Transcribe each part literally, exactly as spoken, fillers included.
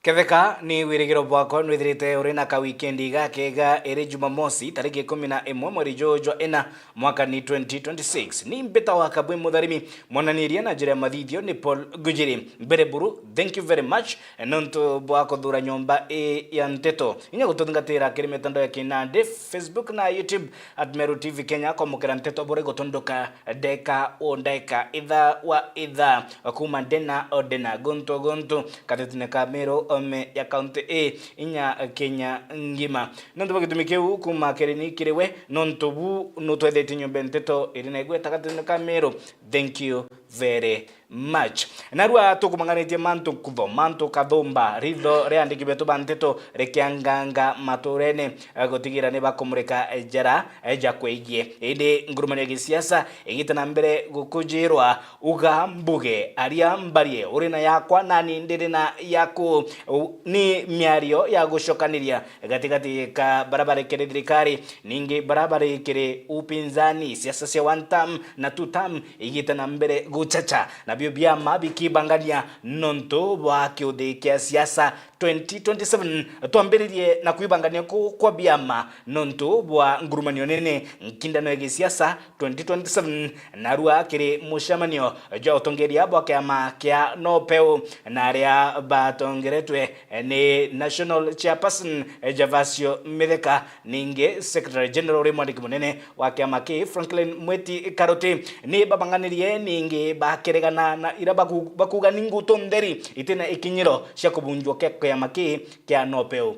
Ketheka ni wirigiro bwakwa nwithirite uri na ka weekend gakega. Iri Jumamosi, tariki ikumi na imwe mweri juju jwa ina, mwaka ni twenty twenty-six. Ni mbita wa Kabwi Mutharimi, mwananiria na njira ya mathithio ni Paul Gujiri. Mbere buru, thank you very much nontu bwa kuthura nyomba ii ya nteto. Inya gututhingatira kiri mitandao ya kinandi, Facebook na YouTube, at Meru T V Kenya, kwamukira nteto buri gutunduka ndeka o ndeka, itha wa itha, kuma ndena o ndena, guntu o guntu, katetine ka Meru ome ya kaunti ii inya Kenya ngima. Nontu bwa gitumi kiu, kuma kiri ni kiri we, nontu bu nutwethetie nyomba ya nteto iri na igweta katetine ka Meru. Thank you very much. Narua tukumang'anitie mantu kutho, mantu kathumba, ritho ria andiki betu ba nteto rikianganga maturene, eh, gutigira ni bakumurika, eh, njara, eh, ja kwegie. Indi ngurumanio ya gisiasa igite na mbere gukujirwa, uga mbuge, aria mbarie, uri na yakwa, nani ndiri na yaku. U-, ni miario ya gucokaniria gatigati ka bara bari kiri thirikari, ningi bara bari kiri upinzani, siasa cia one term na two term igite na mbere guchacha, nabio biama bikibangania nontu bwa kiuthi kia siasa twenty twenty-seven. Twambiririe na kwibangania ku kwa biama nontu bwa ngurumanio nene nkindano ya gisiasa twenty twenty-seven, narua kiri mucemanio jwa utongeria bwa kiama kia Nopeu, na aria batongeretwe ni National Chairperson Gervasio Mitheka, ningi Secretary General uri mwandiki munene wa kiama kii Franklin Mweti Karuti, ni babang'anirie ningi bakiregana na ira baku-, bakuga ni ngutu ntheri itina ikinyiro cia kubunjwa kia kiama kii kia Nopeu.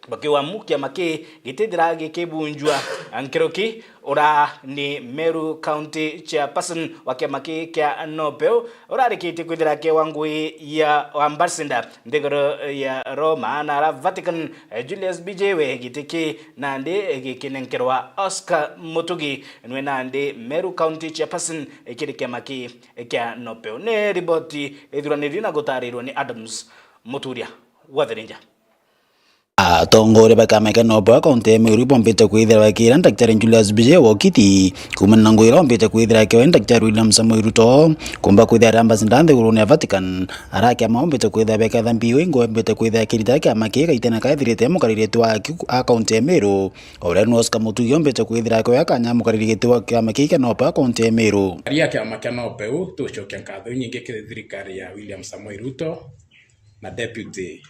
Bakiuga mu kiama kii gitithira gikibunjua. Nkuruki, ura ni Meru County Chairperson wa kiama kii kia Nopeu, urarikitie kwithira akiwa ngui ya ambassador nthiguru ya Roma na ara Vatican, eh, Julius Bijiwe, giti ki nandi gikinenkerwa Oscar Mutugi, nwe nandi Meru County Chairperson kiri kiama kii kia Nopeu. Ni riboti ithuranirue na gutarirwe ni Adams Muturia wa Thirinja. Atongoria ba kiama kia Nopeu kaunti ya Meru bombite kwithira bakira Daktari Julius Bijiwe wokiti kumana na ngugi iria ombite kwithira akiwa Daktari William Samoei Ruto kumba kwithira ari ambassador nthigurune ya Vatican. Ara kiama ombite kwithira beketha mbiu ingo ombite kwithira akirita kiama kii gaitena kaethirite mukariri wa ki-, a kaunti ya Meru. Uria ni Oscar Mutugi ombite kwithira akiwa kanya mukariri giti wa kiama kii kia Nopeu kaunti ya Meru. Aria kiama kia Nopeu, tucokia nkatho inyingi kiri thirikari ya William Samoei Ruto na Deputy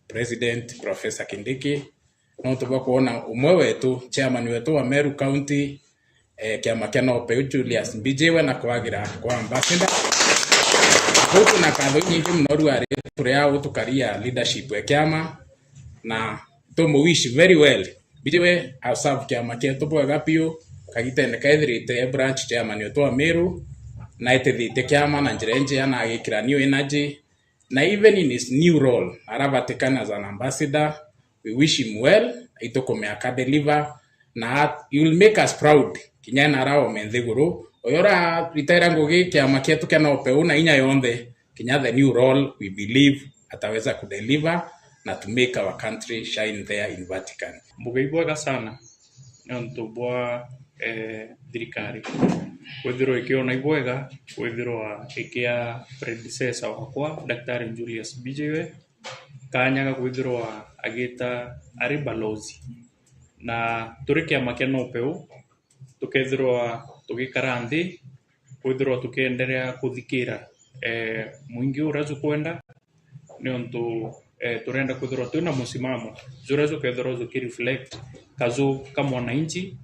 President Professor Kindiki, nontu bwa kwona umwe wetu, chairman wetu wa Meru County, eh, kiama kia Nopeu Julius Mbijiwe na kwagira kwa ambassador. Guku na nkatho inyingi muno rua ri turi au tukaria leadership ya kiama, na tumu wish very well. Mbijiwe aserve kiama kietu bwega biu, kagitene kethirite e branch chairman wetu wa Meru, na etithitie kiama na njira injega na agikira new energy, na even in his new role, ara Vatican as an ambassador, we wish him well, itukumea aka deliver, na at-, he will make us proud, kinya ena ara ome nthiguru, uyu uraritaira ngugi kiama kietu kia Nopeu na inya yonthe, kinya the new role, we believe ataweza kudeliver na to make our country shine there in Vatican. Mbuga ibwega sana. Niuntu bwa, eh, thirikari kwithirwa ikiona ibwega kwithirwa ikia predecessor wakwa, Daktari Julius Mbijiwe, kanya ga kwithirwa agita ari balozi. Na turi kiama kia Nopeu, tukethirwa tugikara nthi, kwithirwa tukienderea kuthikira, eh, mwingi uria jukwenda, niuntu, eh, turenda kwithirwa twina musimamo juria jukethirwa jukireflect kaju ka mwananchi,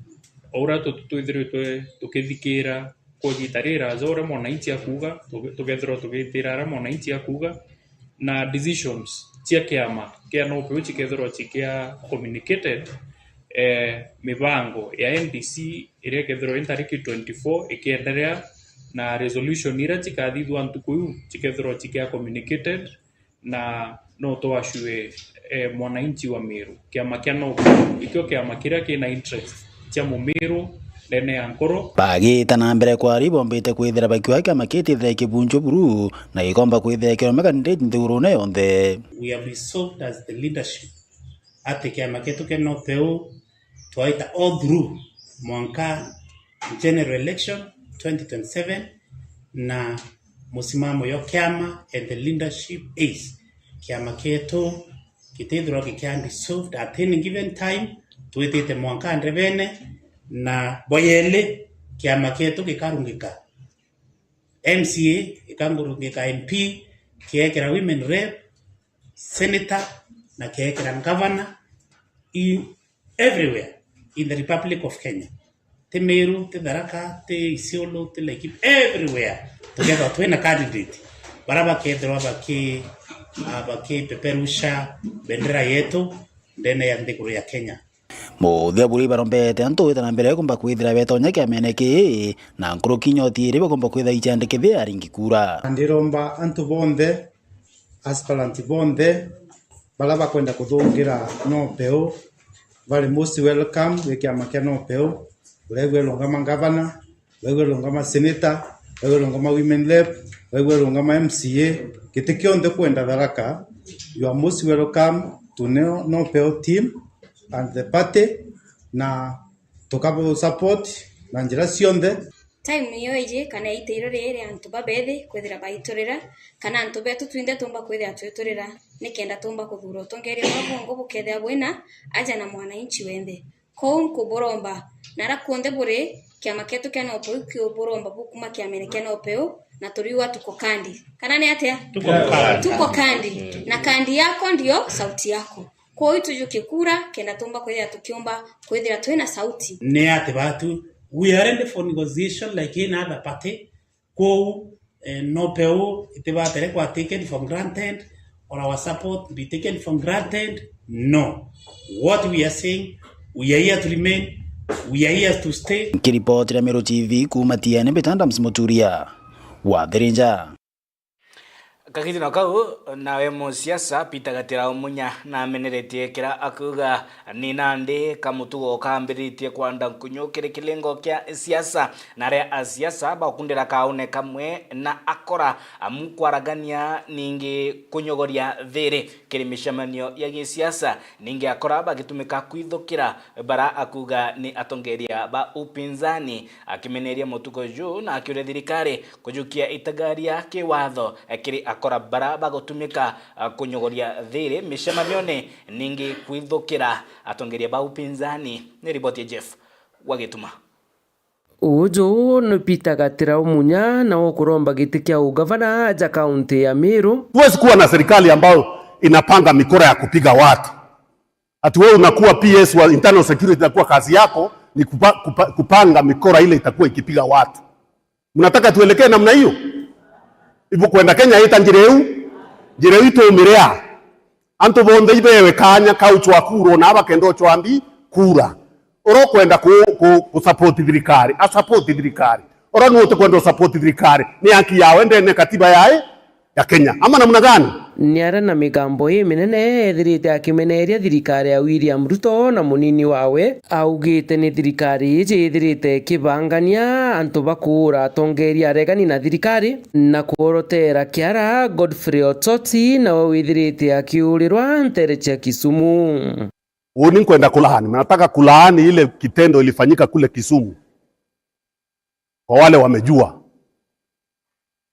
o uria tu-, twithiritwe tukithikira kwa igita riraja uria mwananchi akuuga, tuge-, tugethirwa tugitira aria mwananchi akuuga, na decisions cia kiama kia NOPEU cikethirwa cikia communicated, eh, mibango ya N D C iria ikethirwa i ntariki twenty-four ikienderea, na resolution iria cikathithua ntuku iu cikethirwa cikia communicated, na no twashue, eh, mwananchi wa Meru. Kiama kia NOPEU ikio kiama kiria kina interest cia Mumiru ndene ya nkoro. Bagita na mbere kwaria, bombite kwithira bakiuga kiama kitithire kibunjo buru na gikomba kwithira kirome candidate nthigurune yonthe. We have resolved as the leadership ati kiama kietu kia NOPEU twaita all through mwanka general election twenty twenty-seven, na musimamo yo kiama and the leadership is kiama kietu kitithirwa gikia dissolved at any given time, twitite mwanka ndebene, na boyeli kiama kietu gikarungika, M C A ikangurungika, M P kiekira women rep, senator na kiekira governor in everywhere in the Republic of Kenya. Ti Meru, ti Tharaka, ti Isiolo, ti Laikipia, everywhere tukethirwa twina candidate bara bakethirwa baki, ah, bakipeperusha bendera yetu ndene ya nthiguru ya Kenya. Muthia buri ibarombete antu gwita na mbere kumba kwithira betonya kiamene kii, na nkuruki inya utiiri bakumba kwithira iciandikithia aringi kura. Na ndiromba antu bonthe, aspirant bonthe bara bakwenda kuthungira NOPEU, bari most welcome wi kiama kia NOPEU, uregwe rungama governor, uregwe rungama senator, uregwe rungama women rep, uregwe rungama M C A, giti kionthe kwenda Tharaka, you are most welcome to NO-, NOPEU team and the party, na tukabo support na njira cionthe. Time niyo iji kana iteiro riri ria antu babethi kwithira baiturira, kana antu betu twinthe tumba kwithira twiturira, nikenda tumba kuthura utongeria bwa bwongo bukethira bwina aja na mwananchi wenthe. Kou nkuburomba, na ara kuonthe buri, kiama kietu kia NOPEU kiuburomba bukuma kiamene kia NOPEU, na turiuga tuko kandi. Kana ni atia? Tuko kandi. Tuko kandi. Na kandi yako ndio sauti yako. Kwou itujukie kura, kenda tumba kwithira tukiumba kwithira twina sauti. Ni ati batu, we are ready for negotiation like any other party. Kwou, eh, NOPEU itibatere kwa taken for granted, or our support be taken for granted. No. What we are saying, we are here to remain, we are here to stay. Nkiripotira Meru T V kuuma Tiene, mbita Adams Muturia wa Thirinja. Kagitino kau, nawe musiasa Peter Gatira Umunya nameneretie kira akuuga ni nandi kamutugo kambiritie kwanda nkunyu kiri kilingo kia siasa, na aria asiasa bakundira kaune kamwe na akora amu kwaragania ningi kunyogoria thiri kiri micemanio ya gisiasa, ningi akora bagitumika kwithukira bara akuuga ni atongeria ba upinzani, akimeneria mutugo juu na akiuria thirikari kujukia itagaria kiwatho, eh, kiri akora bara bagutumika, ah, kunyogoria thiri micemanione, ningi kwithukira atongeria ba upinzani. Ni riboti ya Jeff wa Gituma. Uju ni Peter Gatira Umunya, na ukuromba giti kia ugavana aja kaunti ya Meru. Huwezi kuwa na serikali ambayo inapanga mikora ya kupiga watu. Ati wewe unakuwa P S wa internal security, itakuwa kazi yako ni kupa-, kupa-, kupanga mikora ile itakuwa ikipiga watu. Mnataka tuelekee namna hiyo? Ibu kwenda Kenya ita njira iu, njira iu itumiria. Antu bonthe ibewe kanya kau chwa kurwo na bakenda chwambi kura. Oro kwenda ku, ku, ku support thirikari, a support thirikari. Oro nu utikwenda support thirikari, ni haki yawe ndene katiba yae ya Kenya. Ama namna gani? Ni aria na migambo iminene ethirite akimeneria thirikari ya William Ruto na munini wawe, augite ni thirikari iji ithirite ikibangania antu bakuura atongeria aregani na thirikari na kuorotera kiara Godfrey Ototi, nawe withirite akiurirwa ntere cia Kisumu. Uni nkwenda kulaani, nataka kulaani ile kitendo ilifanyika kule Kisumu. Kwa wale wamejua,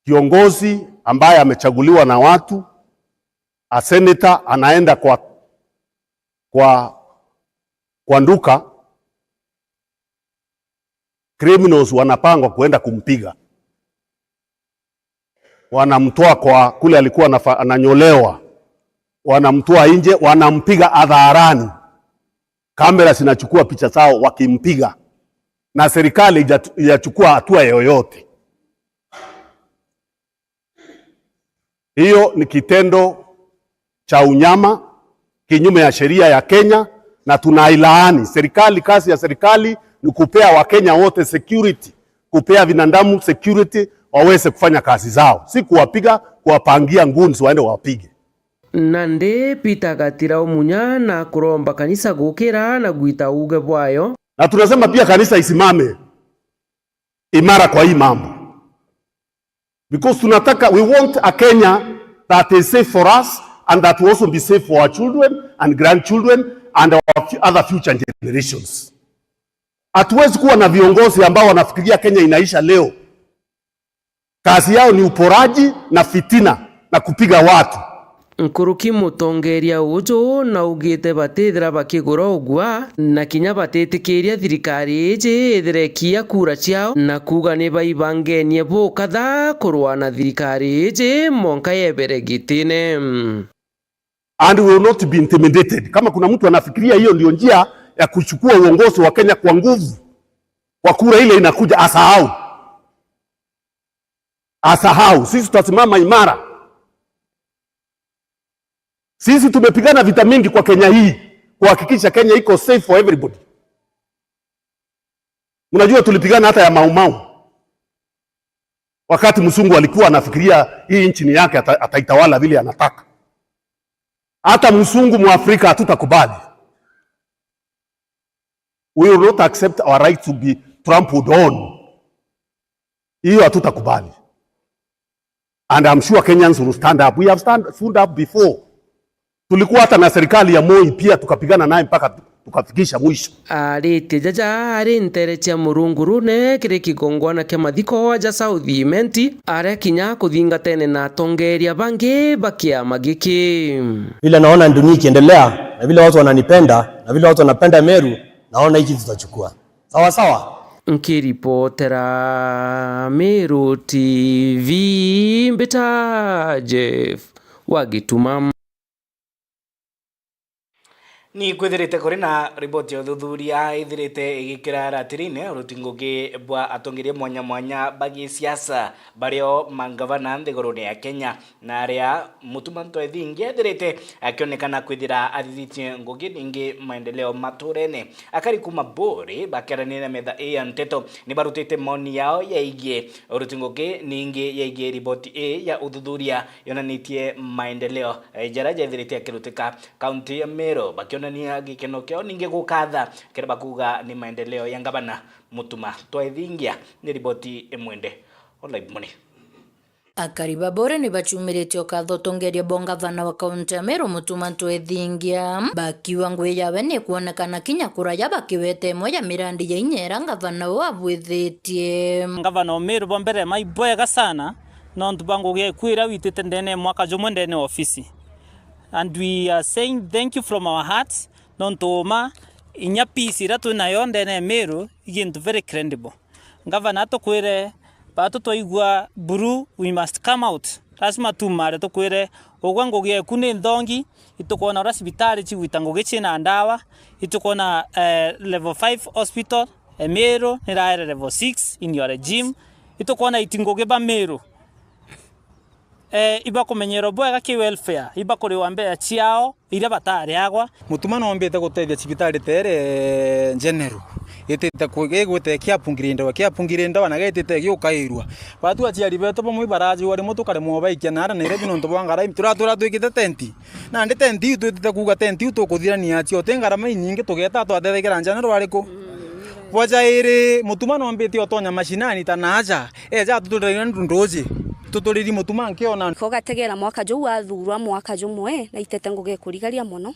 kiongozi ambaye amechaguliwa na watu, a senator, anaenda kwa, kwa, kwa nduka, criminals wanapangwa kuenda kumpiga. Wanamtoa kwa kule alikuwa anafa-, ananyolewa, wanamtoa nje, wanampiga hadharani. Kamera zinachukua picha zao wakimpiga, na serikali haijatu-, haijachukua hatua yoyote. Hiyo ni kitendo cha unyama, kinyume ya sheria ya Kenya, na tunailaani. Serikali, kazi ya serikali ni kupea Wakenya wote security, kupea binadamu security waweze kufanya kazi zao, si kuwapiga, kuwapangia goons waende wapige. Nandi Peter Gatira Umunya na kuromba kanisa gukira na gwita uuge bwayo. Na tunasema pia kanisa isimame imara kwa hii mambo. Because tunataka, we want a Kenya that is safe for us and that will also be safe for our children and grandchildren and our fu-, other future generations. Hatuwezi kuwa na viongozi ambao wanafikiria Kenya inaisha leo. Kazi yao ni uporaji na fitina na kupiga watu. Nkuruki mutongeria uju naugite batithira bakigura ugwa, na kinya batitikiria thirikari iji ithire ikiia kura ciao, na kuuga ni baibangenie bukatha kurwa na thirikari iji monka yebere gitine. And we will not be intimidated. Kama kuna mtu anafikiria hiyo ndio njia ya kuchukua uongozi wa Kenya kwa nguvu, kwa kura ile inakuja, asahau. Asahau. Sisi tutasimama imara. Sisi tumepigana vita mingi kwa Kenya hii, kuhakikisha Kenya iko safe for everybody. Unajua, tulipigana hata ya Mau Mau. Wakati mzungu alikuwa anafikiria hii nchi ni yake, ata-, ataitawala vile anataka. Hata mzungu Mwafrika hatutakubali. We will not accept our right to be trampled on. Hiyo hatutakubali. And I'm sure Kenyans will stand up. We have stand, stood up before. Tulikuwa hata na serikali ya Moi pia, tukapigana naye mpaka tu-, tukafikisha mwisho. Aritie jaja ari ntere cia murungurune kiri kigongwana kia mathiko ja South Imenti, aria kinya kuthingatene na atongeria bangi ba kiama giki. Vile naona dunia ikiendelea, na vile watu wananipenda, na vile watu wanapenda Meru, naona hiki tutachukua. Sawa sawa. Nkiripotera Meru T V, mbita Jeff wa Gituma. Ni kwithirite kuri na riboti ya uthuthuria ithirite igikira ratirine uruti ngugi bwa atongeria mwanya mwanya ba gisiasa bario mangavana nthigurune ya Kenya, na aria Mutuma M'Ethingia ethirite akionekana kwithira athithitie ngugi ningi maendeleo maturene. Akari kuma Buuri bakiaraniria na metha ii ya nteto ni barutite maoni yao yaigie uruti ngugi ningi yaigie riboti ii ya uthuthuria yonanitie maendeleo, eh, jaria jethirite akirutika kaunti ya Meru, bakionania gikeno kiao ningi gukatha kiria bakuga ni maendeleo ya ngavana Mutuma M'Ethingia. Ni riboti imwende o live muni. Akari ba Buuri ni bacumiritie ukatha utongeria bwa ngavana wa kaunti ya Meru Mutuma M'Ethingia, bakiuga ngugi yawe ni ikwonekana kinya kuraya bakiweta imwe ya mirandi ya inya iria ngavana uu abwithitie. Ngavana o Meru bwa mbere mai bwega sana nontu bwa ngugi eku iria witite ndene ya mwaka jumwe ndene ya ofisi. And we are saying thank you from our hearts nontu uma inya peace iria twi nayo ndene ya Meru i gintu very credible. Ngavana atukwire, batu twaigua buru, we must come out. Lazima tumare tukwire, ugwe ngugi eku ni nthongi, itukwona uria cibitari cigwita ngugi cina ndawa, itukwona, eh, level five hospital, Emiru niraere level six in your regime, itukwona iti ngugi ba Miru. Eh, ibakumenyerwa bwega ki welfare, ibakuriwa mbeca ciao iria batariagwa. Mutuma noombite gutethia cibitari tere General, itite ku-, igwite kiapungirindawa, kiapungirindawa na gitite giukairua. Batu aciari betu bamwe ibarajua rimwe tukaremwa ubaikia naara Nairobi nontu bwa ngara, turatura twikite tenti. Nandi tenti iu twitite kuuga tenti iu tukuthirania acio, ti ngarama inyingi tugeta twatethagira General ariku? Bwa jairi, Mutuma noombite otonya mashinani ta naaja, eja atuturire nduji. Tuturiri Mutuma nkiona. Ugategera mwaka juu wathurwa mwaka jumwe, na itete ngugi ikurigaria mono.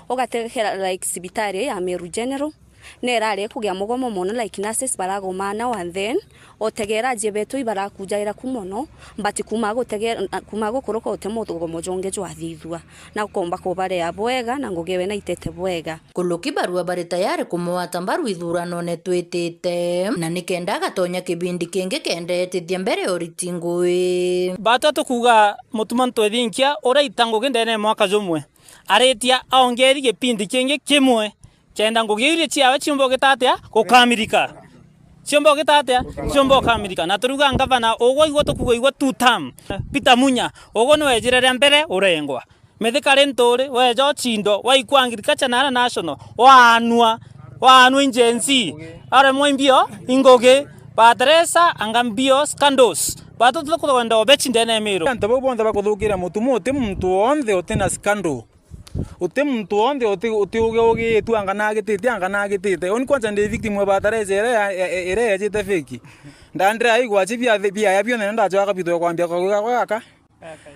Ugategera, like, cibitari ya Meru General, na irari kugia mugomo mono, like, nurses baragomana, and then otegera ajie betu ibarakujaira ku mono, but kuma gutegera, kuma gukuruka uti mugomo jungi jwathithua, na ukomba kubarea bwega, na ngugi we na itete bwega. Kuluki barua bari tayari kumugwata mbaru ithuranone twitite, na nikenda agatonya kibindi kingi kenda etithia mbere ya uriti ngui. Batu tukuuga Mutuma M'Ethingia uraita ngugi ndene ya mwaka jumwe, aritia aongeri gipindi kingi kimwe, kenda ngugi iria ciawe ciumba ugita atia gukamirika. Ciumba ugita atia? Ciumba ukamirika. Na turiuga ngavana ugwe igwe tukuuga igwe two term. Peter Munya, ugwe niwe ejire ria mbere urengwa. Mithika ri nturi, weja uchindo, waikwa agriculture nara national, waanua, waanua injensi, aremwa imbio, ingugi, bateresa, anga mbio, scandals. Batu tukwenda obechi ndene ya Miru. Antu bau bonthe bakuthukiria Mutuma, uti muntu wonthe uti na scandal. Uti muntu wonthe uti, uti ugi ugitue anga nagitite, anga nagitite. Uni kwanza ndi victim wa bateresa iria ya, ya, iria yejite fake. Ndandira igwa chi bia, biaya bionthe ndachoka kabitwe kwambia kwa gaka.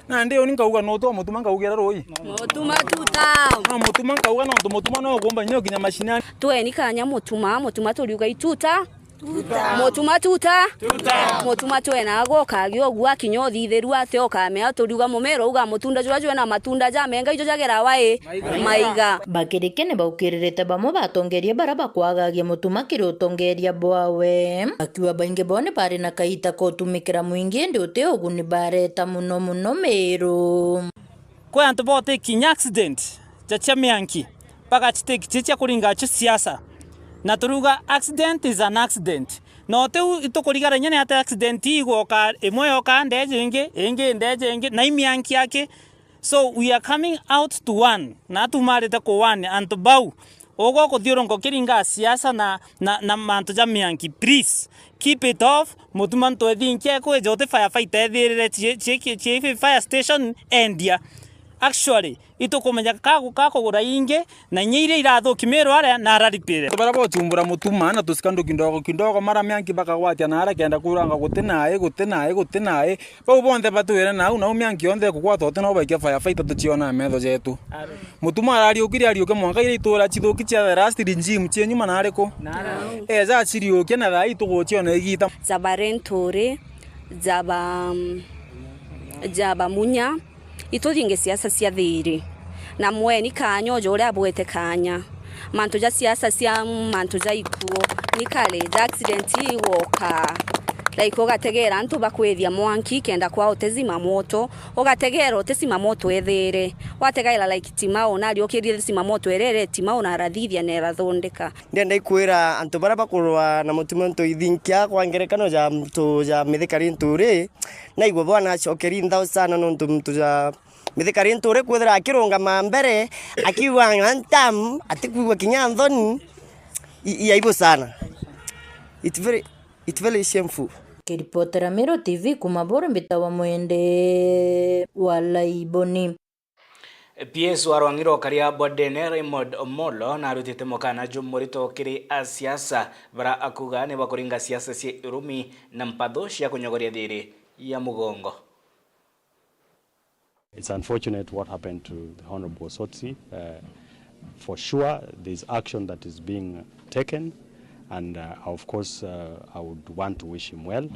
Nandi uni nkauga nutu Mutuma nkaugira rui. Mutuma tuta. No Mutuma nkauga nontu Mutuma no gumba nyo kinya mashinani. Tweni kanya Mutuma, Mutuma turiuga ituta. Tuta. Mutuma tuta. Tuta. Mutuma twena ago kagi ogu akinya uthithiru ate ukamea turiuga mumero uga mutunda jwa jwena matunda ja menga ijo jagera wai. Maiga. Bakiriki ni baukiririte bamwe batongeria bara bakwagagia Mutuma kiri utongeria bwawe. Akiuga baingi bao ni bari na kaita ka utumikira mwingi indi uti uguni bareta muno muno Miru. Kwi antu botake kinya accident ja cia mianki, bagachitake chi cia kuringa cio siasa. Na turuga accident is an accident. No tiu itukurigara inya ni ati accident ii igwoka, imwe yoka ndeje ingi, ingi ndeje ingi, na imianki aki. So we are coming out to one, na tumarite ku one antu bau. Ugo kuthiurunka ukiringa siasa na, na, na mantu ja mianki. Please, keep it off. Mutuma ntwethinkia kwija uti firefighter ethirire chi, chi, chi, chi fire station endia. Actually, itukumenya ka, ka kugura ingi, na inya iria irathuki Miru aria na araripire. Antu baria bochumbura Mutuma na tusikandu kindogo kindogo, mara mianki bakagwatia na aria kenda kuranga guti nai, guti nai, guti nai. Bau bonthe batwire nau, nau mianki yonthe ikugwata uti no baikia firefighter tuchiona na metho jetu. Mutuma arariukire ariuke mwanka iria itura chithuki chia the last regime chie nyuma na ariku? Eja achiriukie na thaa ii tuguchiona igita. Jaba Renturi, jaba, jaba Munya, ituthinge siasa cia thiri. Na mweni kanya uja uria abwete kanya. Mantu ja siasa cia mantu ja ikuo, ni kari ja accident igwoka. Like ugategera antu bakwithia mwanki kenda kwa utezima moto, ugategera utezima moto ethere. Wategaira like Timau na ariukirie zima moto erere Timau na arathithia na irathondeka. Ndenda ikwira antu baria bakurwa na Mutuma ntu ithinkia kwa ngerekano ja mtu ja Mithika Rinturi, naigua bwana acokeri nthao sana nontu mtu ja Mithika Rinturi kwithira akirungama mbere akiuga antam atikwigua kinya nthoni. I, i aibu sana. It's very, it's very shameful. Kiripotera Miru T V kuma Buru mbitawa Mwende wa Laiboni. P S wa rwang'i rwa ukaria bwa ndene Raymond Omolo narutite mukana jumurito kiri asiasa bara akuga ni bakuringa siasa cia irumi na mpatho cia kunyogoria thiri ya mugongo. It's unfortunate what happened to the Honorable Osotsi. Uh, for sure, there's action that is being taken, and, uh, of course, uh, I would want to wish him well.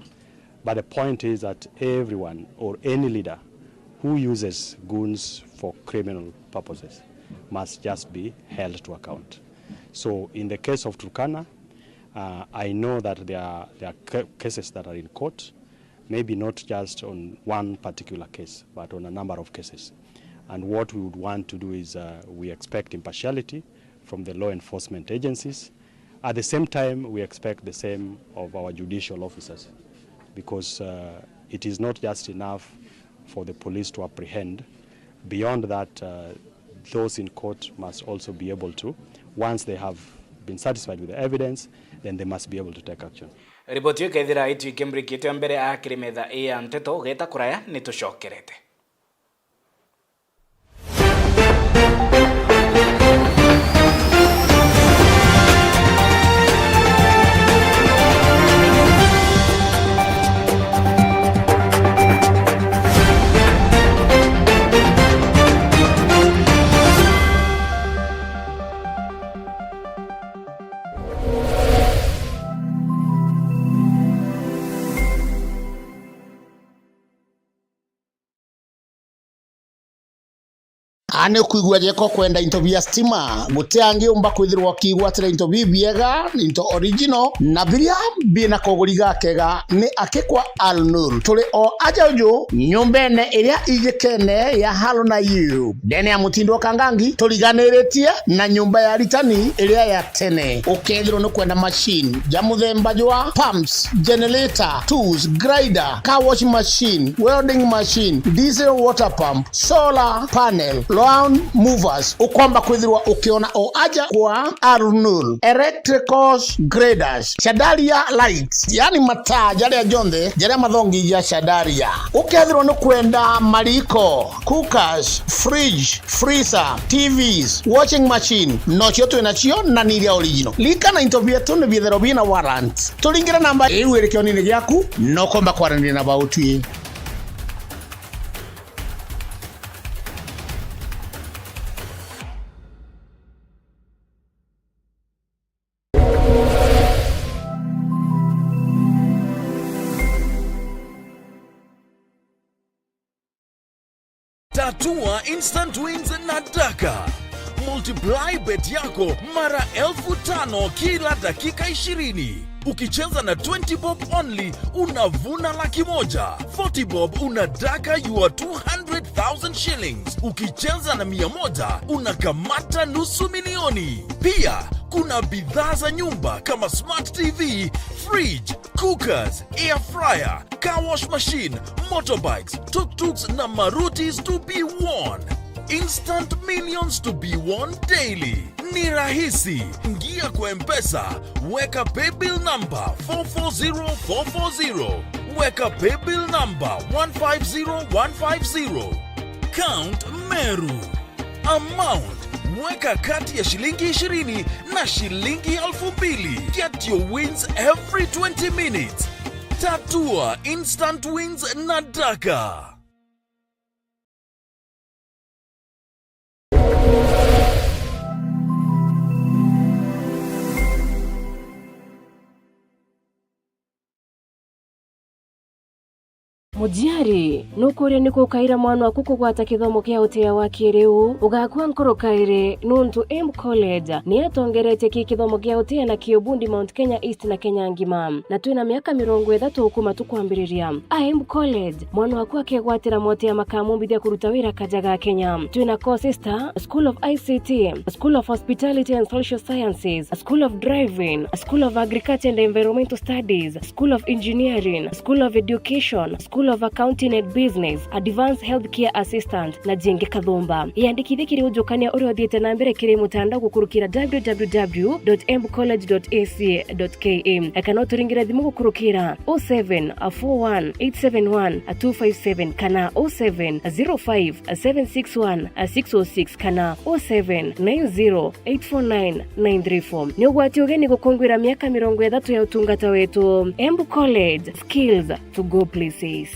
But the point is that everyone or any leader who uses goons for criminal purposes must just be held to account. So, in the case of Turkana, uh, I know that there are, there are ca-, cases that are in court. Maybe not just on one particular case, but on a number of cases. And what we would want to do is, uh, we expect impartiality from the law enforcement agencies. At the same time, we expect the same of our judicial officers, because, uh, it is not just enough for the police to apprehend. Beyond that, uh, those in court must also be able to, once they have been satisfied with the evidence, then they must be able to take action. Riboti iyo ikethira itwike mburikitwe mbere akiri metha ii ya nteto, ugeta kuraya, ni tucokerete. Ani ukwigua jeko kwenda into bia stima, guti angi umba kwithirwa ukigwatira into bibiega, into original, na biria bina koguri gakega ni akikwa Alnur. Turi o aja uju nyumbene iria ijikene ya Halo na Yu. Ndene ya mutindo wa Kangangi, turiganiritie na nyumba ya ritani iria ya tene. Ukethirwa ni kwenda machine ja muthemba jwa pumps, generator, tools, grinder, car wash machine, welding machine, diesel water pump, solar panel, lawn movers, ukomba kwithirwa ukiona o aja kwa Alnur Electricals Graders. Shadaria lights, yani mataa jaria jonthe jaria mathongi ja Shadaria. Ukethirwa ni kwenda mariko, cookers, fridge, freezer, T Vs, washing machine, nocio twi nacio na ni iria original. Likana into bietu ni biithirwa bina warrant. Turingire namba iu iri kionini giaku, na ukomba kwaraniria na bautwi. Tatua instant wins na Daka. Multiply bet yako mara elfu tano kila dakika ishirini. Ukicheza na twenty bob only, unavuna laki moja. Forty bob, una Daka your two hundred thousand shillings. Ukicheza na mia moja, unakamata nusu milioni. Pia, kuna bidhaa za nyumba kama smart T V, fridge, cookers, air fryer, car wash machine, motorbikes, tuk-tuks na marutis to be won. Instant millions to be won daily. Ni rahisi. Ingia kwa M-Pesa, weka paybill number four four zero four four zero, weka paybill number one five zero one five zero. Count Meru. Amount, weka kati ya shilingi ishirini na shilingi elfu mbili. Get your wins every twenty minutes. Tatua instant wins na Daka. Muciari, nukuria niku ukaira mwana waku kugwata kithomo kia utia wa kiriu? Ugakua nkoro kairi, nuntu Embu College ni atongeretie ki kithomo kia utia na ki ubundi Mount Kenya East na Kenya ngima, na twina miaka mirongo ithatu kuma tukwambiriria. A Embu College, mwana waku akegwatira motia makamumbithia kuruta wira kaja ga Kenya. Twina courses ta School of I C T, School of Hospitality and Social Sciences, School of Driving, School of Agriculture and Environmental Studies, School of Engineering, School of Education, School of Accounting and Business, Advanced Healthcare Assistant, na jingi kathumba. Iyandikithie kiri ujukania uria uthiite na mbere kiri mutandao gukurukira w w w dot embu college dot a c dot k a, kana uturingire thimu gukurukira oh seven four one eight seven one two five seven kana oh seven zero five seven six one six oh six kana oh seven nine zero eight four nine nine three four. Ni ugwati ugeni gukungwira miaka mirongo ithatu ya utungata wetu. Embu College, skills to go places.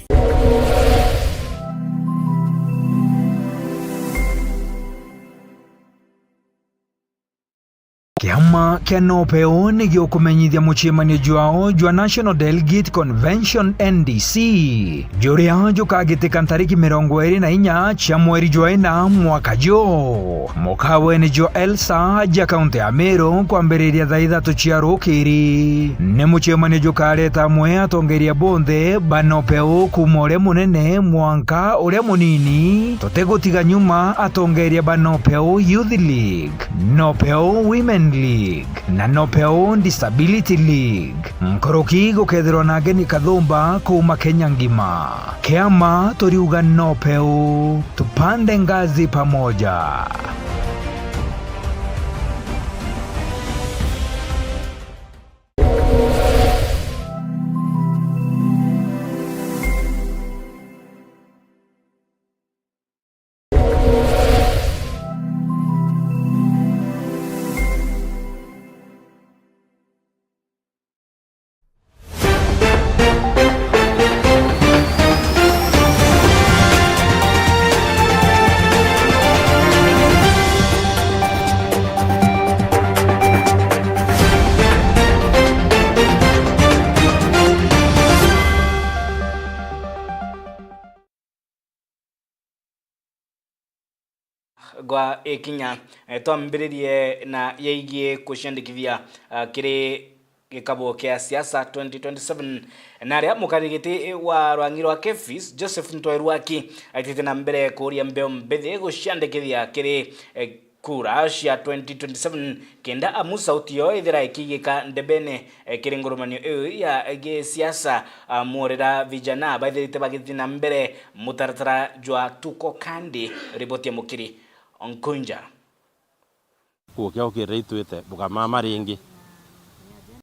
Kiama kia NOPEU ni gikumenyithia mucemanio jwao jwa National Delegate Convention, N D C, juria jukagitika ntariki mirongo iri na inya cia mweri jwa ina mwaka juu, mukawene jwa Elsa ja kaunti ya Meru, kwambiriria thaa ithatu cia rukiri. Ni mucemanio jukareta amwe atongeria bonthe ba NOPEU, kuuma uria munene mwanka uria munini, tutigutiga nyuma atongeria ba NOPEU Youth League, NOPEU Women League na NOPEU Disability League. Nkuruki gukethirwa na ageni kathumba kuuma Kenya ngima. Kiama turiuga NOPEU, tupande ngazi pamoja. Gwa ikinya, eh, twambiririe na yegie kuciandikithia, ah, kiri gikabo kia siasa twenty twenty-seven, na aria mukariri giti wa rwangi rwa KEPHIS, Joseph Ntwairuaki, aitite na mbere kuuria mbeu mbithi guciandikithia kiri, eh, kura cia twenty twenty-seven, kenda amu sauti yoo ithira ikiigika ndebene, eh, kiri ngurumanio iu ya gisiasa, ah, mworera vijana baithirite bagithii na mbere mutaratara jwa Tuko Kandi. Riboti ya Mukiri Onkunja. Gukia ukirire itwite bukamama ringi.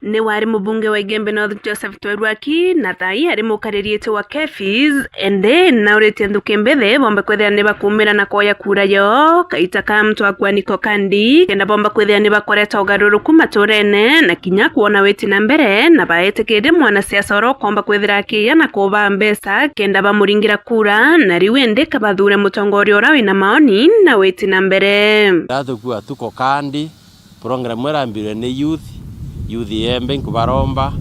Ni wari mubunge wa Igembe North Joseph Twerwaki, na thaai ari mukaririite wa KEPHIS, ende nauritie nthuki mbithi bombe kwithira ni bakumira na kwoya kura yoo, kaita ka antu a Kuaniko Kandi, kenda bomba kwithira ni bakoreta ugaruruku maturene, na kinya kwona witi na mbere, na baetikirie mwanasiasa uria ukomba kwithira akiiya na kuba mbeca, kenda bamuringira kura, na riu indi kabathure mutongoria uria wina maoni na witi na mbere. Ndatukua Tuko Kandi, program irambirwe ni youth, youth yembe nkubaromba,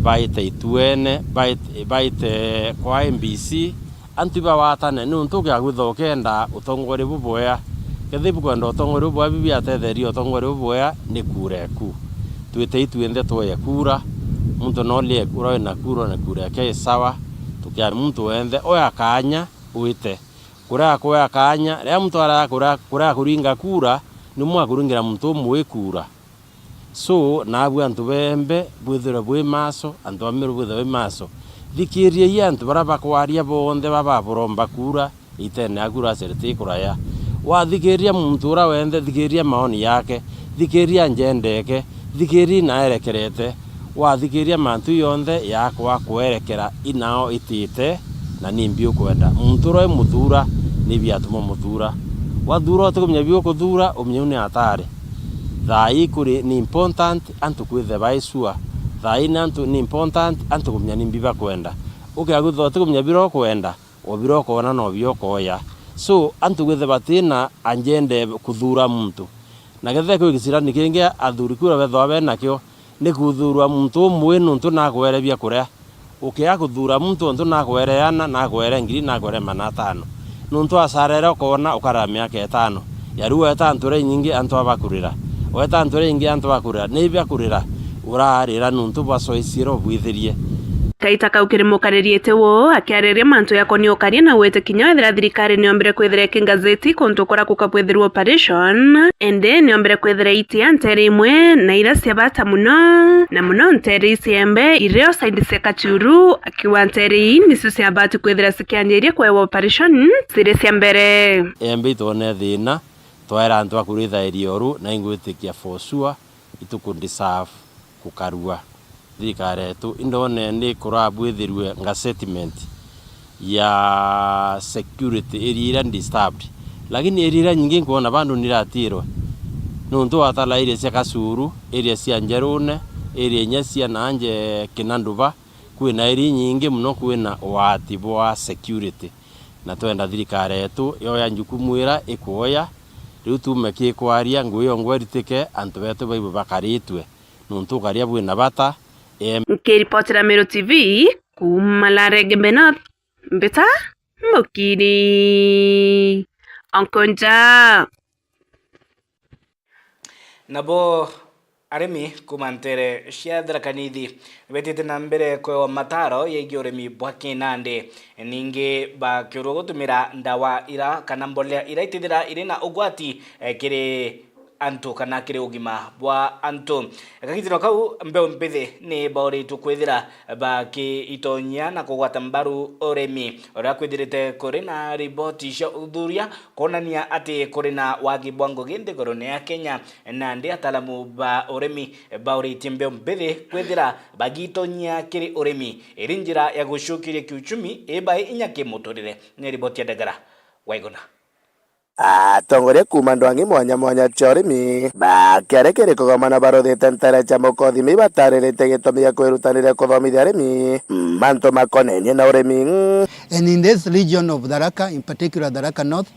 baite ituene, baite, baite kwa M B C, antu ibawatane, niuntu ukiagwitha ukenda utongoria bubwea. Kethira ibukwenda utongoria bubwea, bibiatetheria utongoria bubwea, ni kura eku. Twite itwinthe twoye kura, muntu noolie uria wina kura, na kura yake i sawa, tukiari muntu wenthe oya kaanya wite. Kuria akwea kaanya, riria muntu araya kuria, kuria akuringa kura, ni mwakuringira muntu umwe kura. So, naabu antu bembe bwithirwe bwi maso, antu ba Meru bwithirwe bwi maso. Thikiriai antu baria bakwaria bonthe baba baburomba kura, itene yaku uracerete ikuraya. Wathikiriria muntu uria wenthe, thikiriria maoni yake, thikiriria njendeke, thikiriria inaerekerete. Wathikiriria mantu jonthe yakwa kwerekera inao itite, na nimbi ukwenda. Muntu uria umuthuura, ni biatuma umuthuura. Wathuura utikumenya biukuthuura, umenye u ni atari. Thaai kuri ni important antu kwithirwa bai sure. Thaai ni antu ni important antu kumenya nimbi bakwenda. Ukiagwithwa utikumenya biria ukwenda, o biria ukoona no bio ukoya. So, antu kwithirwa batina agenda kuthuura muntu. Na kethira kwi gicirani kingi athuri kura bethagwa benakio, ni kuthuurwa muntu umwe nuntu nakwere bia kuria. Ukiaga kuthuura muntu untu nakwere ana, nakwere ngiri, nakwere magana atano. Nuntu acarere ukoona ukarara miaka itano. Ya riu weta antu iria inyingi antu abakurira. Weta antu iria ingi antu bakurira. Ni bia kurira. Urarira nuntu bwacoicire ubwithirie. Kaita kau kiri mukaririite wo, akiariria mantu yakonie ukaria na gwite kinya wethira thirikari niombire kwithira iki ngazeti kuntu kuraku kabwithirwa operation, indi niombire kwithira itia ntere imwe na iria cia bata muno, na muno ntere iciembe irio saindi cia Kachuru, akiuga ntere ii nicio ciabati kwithira cikianjiria kwewa operation ciri cia mbere. Embe itwone thina, twaira antu a kuritha area oru, na ingwitikia for sure, ituku deserve kukarua. Thirikari yetu, indone ni kurabwithirwe nga settlement ya security area iria disturbed. Lakini area iria nyingi nkwona bandu niratirwe. Nuntu watala area cia Kasuru, area cia Njerune, area inya cia nanje Kinanduba, kwina area nyingi muno kwina wati bwa security. Na twenda thirikari yetu yoya njukumu ira ikwoya, riu tuume ki kwaria, ngui yongwa iritike, antu betu baibwe bakaritwe. Nuntu ukaria bwina bata, em- Nkiripotera Meru T V, kuuma Larege North, mbita Mukiri Onkonja. Nabo arimi kuuma ntere cia Tharaka Nithi betite na mbere kwewa mataro yegie urimi bwa kinandi, ningi bakiurwa gutumira ndawa ira kana mbolea ira itithira iri na ugwati, eh, kiri antu kana kiri ugima bwa antu. Kagitiro kau, mbeu mbithi ni bauritwe kwithira bakiitonyia na kugwata mbaru urimi, uria kwithirite kuri na riboti cia uthuria kwonania ati kuri na wagi bwa ngugi nthigurune ya Kenya, nandi ataalamu ba urimi bauritie mbeu mbithi kwithira bagiitonyia kiri urimi iri njira ya gucukiria kiuchumi ibae inya kimuturire. Ni riboti ya Ndagara Waiguna. Atongoria kuuma ndwangi mwanya mwanya cia urimi bakiarekeria kugomana baruthite ntere cia Mukothima ibataririte gitumi gia kwirutanira kuthomithia arimi mantu makonenie na urimi. And in this region of Tharaka, in particular Tharaka North,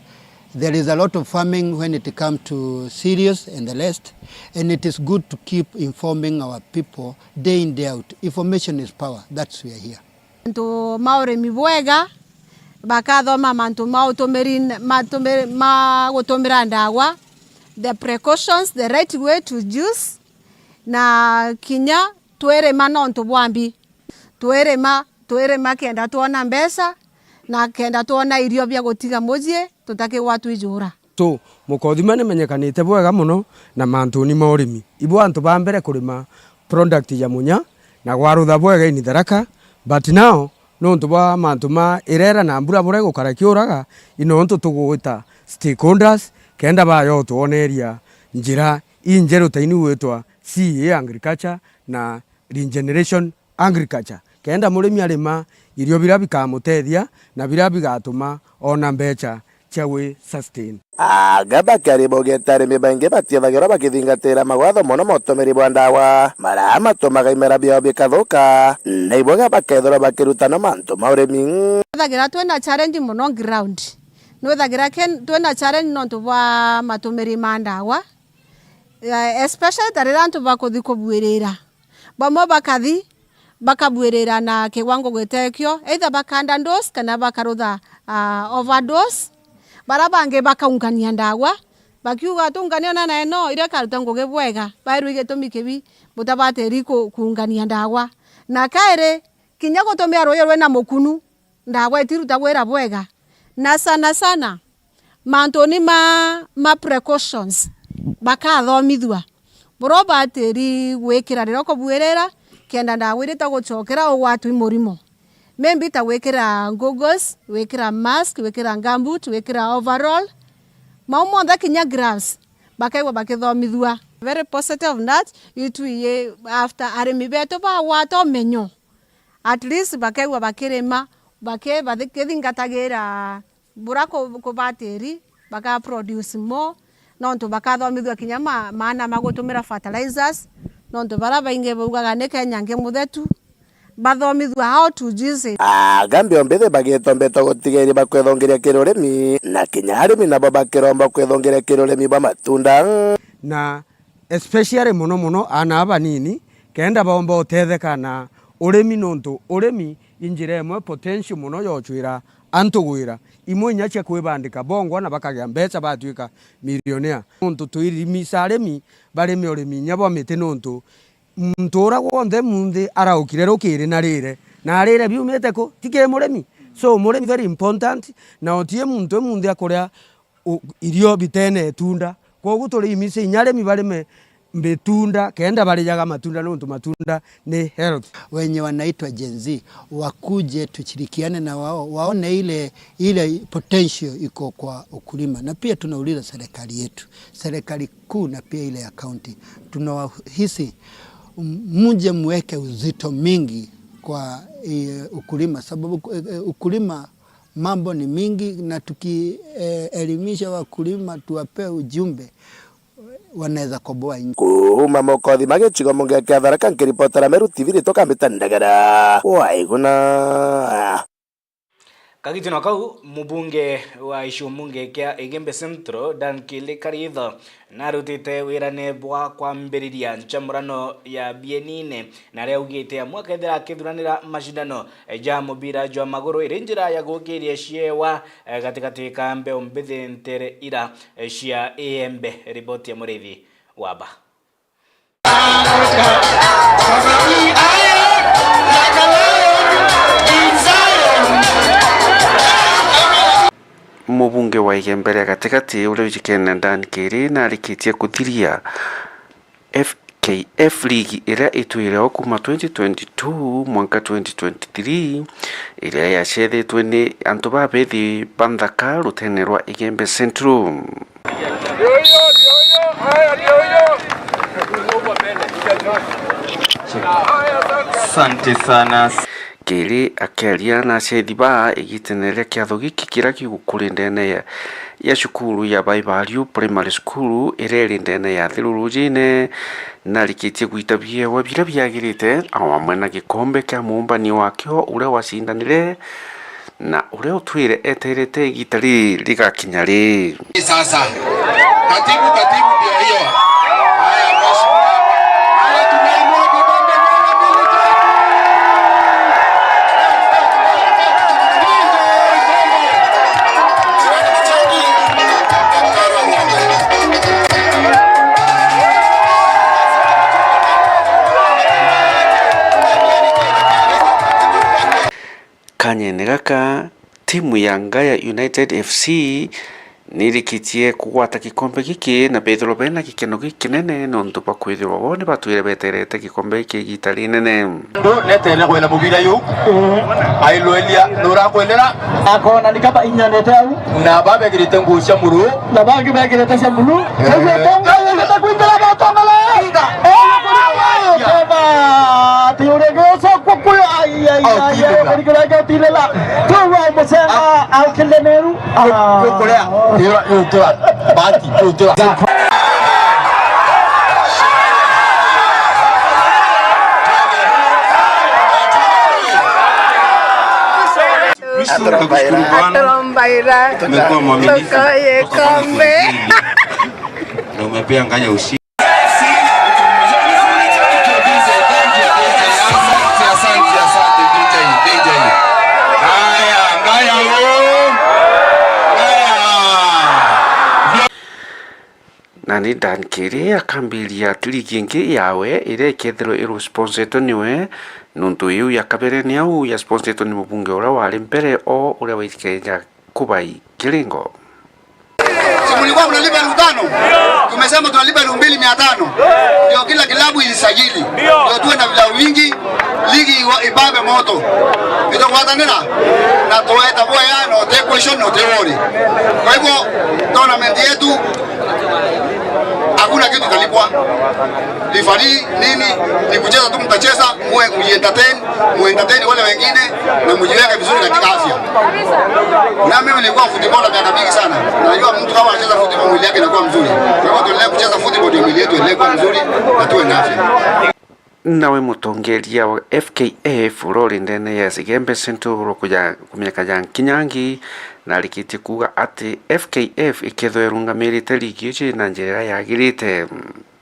there is a lot of farming when it comes to cereals and the rest, and it is good to keep informing our people day in, day out. Information is power, that's why we are here. Antu ma urimi bwega, Bakathoma mantu ma utumiri, matumi-, ma gutumira ndawa, the precautions, the right way to use, na kinya twirima nontu bwa mbi. Twirima, twirima kenda twona mbeca, na kenda twona irio bia gutiga mucii, tutakigwa twijura. Tu, mukothima nimenyekanite bwega mono na mantuni ma urimi. Ibo antu ba mbere kurima product ya munya na gwarutha bwega in Tharaka, but now nontu bwa mantu ma irera na mbura buria igukara kiuraga, i nontu tugwita stakeholders kenda baja utwoneria njira injeru ta ini gwitwa C A A agriculture na regeneration agriculture, kenda murimi arima irio biria bikamutethia na biria bigatuma ona mbeca cia gwi sustain. Aga bakiaria baugite arimi baingi batiethagirwa bakithingatira mawatho mono ma utumiri bwa ndawa, maria matumaga imera biao bikathuka, na iboga bakethirwa bakirutana mantu ma urimi. Twithagira twina challenge mono ground. Nwithagira ken-, twina challenge nontu bwa matumiri ma ndawa, eh, especially ta riria antu bakuthi kubuirira. Bamwe bakathi, bakabuirira na kiwango gitekio, either bakanda dose kana bakarutha, ah, overdose. Baria bangi bakaungania ndawa, bakiuga, "Tungania ona na ino, iria ikaruta ngugi bwega." Bairwe gitumi kibi butabatiri ku-, kuungania ndawa. Na kairi, kinya gutumia ruuji rwina mukunu, ndawa itiruta wira bwega. Na sana sana, mantuni ma, ma precautions, bakathomithua buria ubatiri gwikira riria ukubuirira, kenda ndawa iria itagucokera ugwatwi murimo. Maybe ta gwikira goggles, gwikira mask, gwikira gumboot, gwikira overall, mau monthe kinya gloves, bakaigua bakithomithua. Very positive that itwi after arimi betu bagwata umenyo. At least bakaigua bakirima, baki-, bakithingatagira buria ku-, kubatiri, baka produce more, nontu bakathomithua kinya ma-, maana ma gutumira fertilizers, nontu baria baingi baugaga ni Kenya ngi muthetu, bathomithua how to use it. Aga mbio mbithi bagitombetwa gutigeria bakwethongeria kiri urimi, na kinya arimi nabo bakiromba kwethongeria kiri urimi bwa matunda. Na especially mono mono aana abanini, kenda baomba utetheka na urimi, nontu urimi i njira imwe potential mono ya ucwira antu gwira, imwe inya cia kwibandika bongwa na bakagia mbeca batwika millionaire. Nontu twirimica arimi barime urimi inya bwa miti, nontu muntu uria wonthe munthi araukire rukiri na rire, na arire biumite ku? Ti kiri murimi. So murimi very important, na utie muntu umunthi akuria u-, irio bitene itunda. Kwogu turi imice inya arimi barime bitunda, kenda barijaga matunda, nontu matunda ni health. Wenye wanaitwa Gen Z, wakuje tushirikiane na wao, waone ile, ile potential iko kwa ukulima. Na pia tunauliza serikali yetu, serikali kuu na pia ile ya county, tunawahisi m-, muje muweke uzito mingi kwa, eh, ukulima, sababu, eh, eh, ukulima mambo ni mingi, na tuki, eh, elimisha wakulima, tuwapee ujumbe, wanaweza koboa nchi. Kuuma Mokothi ma gicigo munge kia Tharaka, nkiripotera Meru T V, ritwa Kambita Ndagara wa Iguna. Kagitino kau, mubunge wa gicigo munge kia Igembe Central, Dan Kili Karitho, narutite wirane bwa kwambiriria ncamurano ya bienine, na aria augite amwe akethira akithuranira macindano ja mubira jwa maguru iri njira ya gukiria ciewa, eh, gatigati ka mbeu mbithi ntere ira, eh, cia Iembe. Riboti ya Murithi Wamba. Mubunge wa Igembe ria gatigati uria wijikene na Dan Kiri narikitie kuthiria F K F League iria itwire o kuma twenty twenty-two mwanka twenty twenty-three, iria yacethitwe ni antu babethi ba nthaka rutene rwa Igembe Central. Asante sana. Kiri akiaria na acethi ba igitene ria kiatho giki kiria gigukuri ndene ya, ya cukuru ya Bai Value Primary School iria iri ndene ya Thiru Rujine, narikitie gwita biewa biria biagirite, o amwe na gikombe kia muumbani wakio uria wacindanire na uria utwire eterete igita riri rigakinya ri. Sasa, katibu, katibu ndio hiyo. Haya, mheshimiwa. Haya, tunainua kikombe mara mbili tatu. Anyene gaka, timu ya Ngaya United F C nirikitie kugwata gikombe giki na bethirwa bena gikeno gikinene nontu bwa kwithirwa bo ni batwire beterete gikombe giki igita rinene. Ndu netere kwenda mubira yu. Ailwelia nurakwendera. Akona ni kaba inyonete au. Na babekirite nguo cia muru. Na bangi bekirite cia muru. Eh. Koguo tonga yegete kwingera batongole. Eh, kuri keba. Ati uri gucokwo kuyo. Ai, ai, ai, ai, kuri kira gati lela. Tuwa musenga, au kile neru. Kukurea. Tira, tira. Bati, tira. Kristo, tunakushukuru Bwana. Atrombaira. Umekuwa mwaminifu. Tukoye kombe. Na umepea Ngaya ushindi. Asante, asante, asante, D J, D J. Haya, Ngaya, halo. Ngaya. Nani Dan Kiri akambiria ligi ingi yawe iria ikethirwa irusponsetwe niwe, nontu iu ya kabere ni au yasponsetwe ni mubunge uria wari mbere o uria waitikeja Kubai Kiringo. Si mlikuwa mnalipa elfu tano? Tumesema tunalipa elfu mbili mia tano. Ndio kila kilabu isajili. Ndio tuwe na vilabu vingi, ligi iwa-, ibambe moto. Itagwatanira na tuweta boya, no te question, no te worry. Kwa hivyo, tournament yetu, hakuna kitu italipwa. Referee, nini, ni kucheza tu mtacheza, muwe kujientertain, muentertain wale wengine, na mujiweke vizuri katika afya. Na mimi nilikuwa footballer miaka mingi sana. Najua mtu kama anacheza football, mwili yake inakuwa mzuri. Kwa hivyo tuendelee kucheza football, ndio mwili yetu endelee kuwa mzuri, na tuwe na afya. Nawe mutongeria wa F K F urori ndene ya Igembe Central kuja ku miaka ya nkinyangi, narikitie kuuga ati F K F ikethwa irungamirite ligi ici na njira iria yagirite.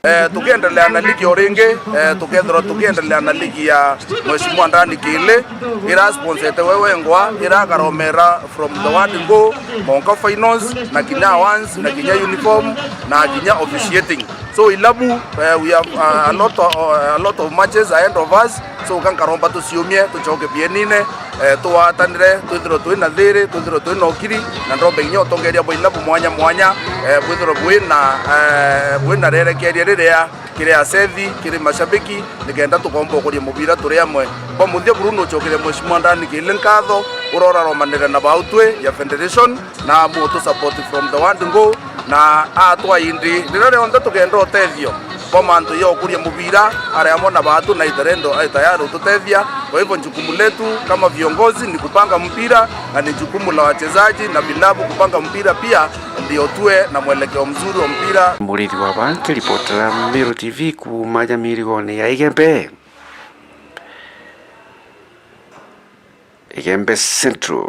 Eh, tukiendelea na ligi o ringi, eh, tukethirwa tukiendelea na ligi ya Mheshimiwa Ndani Kili, ira sponsete we wengwa, ira akaromera from the word go, Monka Finals, na kinya awards, na kinya uniform, na kinya officiating. So ilabu, eh, we have, uh, a lot of, uh, a lot of matches ahead of us. So ka nkaromba tuciumie, tucoke bienine, eh, tugwatanire, twithirwe twi na thiri, twithirwe twi na ukiri, na ndombe kinya utongeria bwa ilabu mwanya mwanya, eh, bwithirwe bwi na, eh, bwi na rerekeria riria kiri asethi, kiri mashabiki, nikenda tukomba ukuria mubira turi amwe. Bwa muthia buru nucokeria Mheshimiwa Ndani Kili nkatho, uria uraromanire na bautwi ya federation, na amu utu support from the word go, na atwa indi riria rionthe tukenda utethio bwa mantu ya ukuria mubira, ari amwe na baatu na iterendo ai tayari ututethia. Kwa hivyo jukumu letu kama viongozi ni kupanga mpira, na ni jukumu la wachezaji na vilabu kupanga mpira pia, ndio tuwe na mwelekeo mzuri wa mpira. Murithi wa Banki, ripotera Meru T V kuuma Nyamirigone ya Igembe. Igembe Central.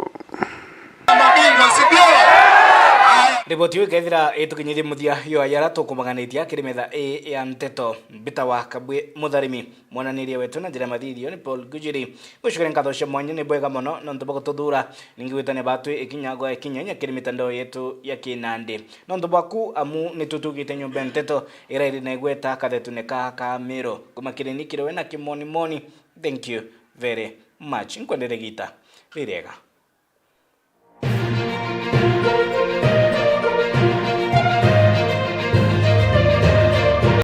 Riboti iu ikethira itukinyithie muthia yo ya aria tukumaganitia kiri metha ii ya nteto. Mbita wa Kabwi Mutharimi, mwananiria wetu na njira ya mathithio ni Paul Gujiri. Ngucokeria nkatho cia mwanya, ni bwega mono nontu bwa gututhuura. Ningi gwitania batwi ikinya gwa ikinya inya kiri mitandao yetu ya kinandi. Nontu bwaku, amu ni tutugite nyumba ya nteto iria iri na igweta kathetune ka ka Meru. Kuma kiri ni kiri we na kimonimoni. Thank you very much. Nkwendere gita ririega.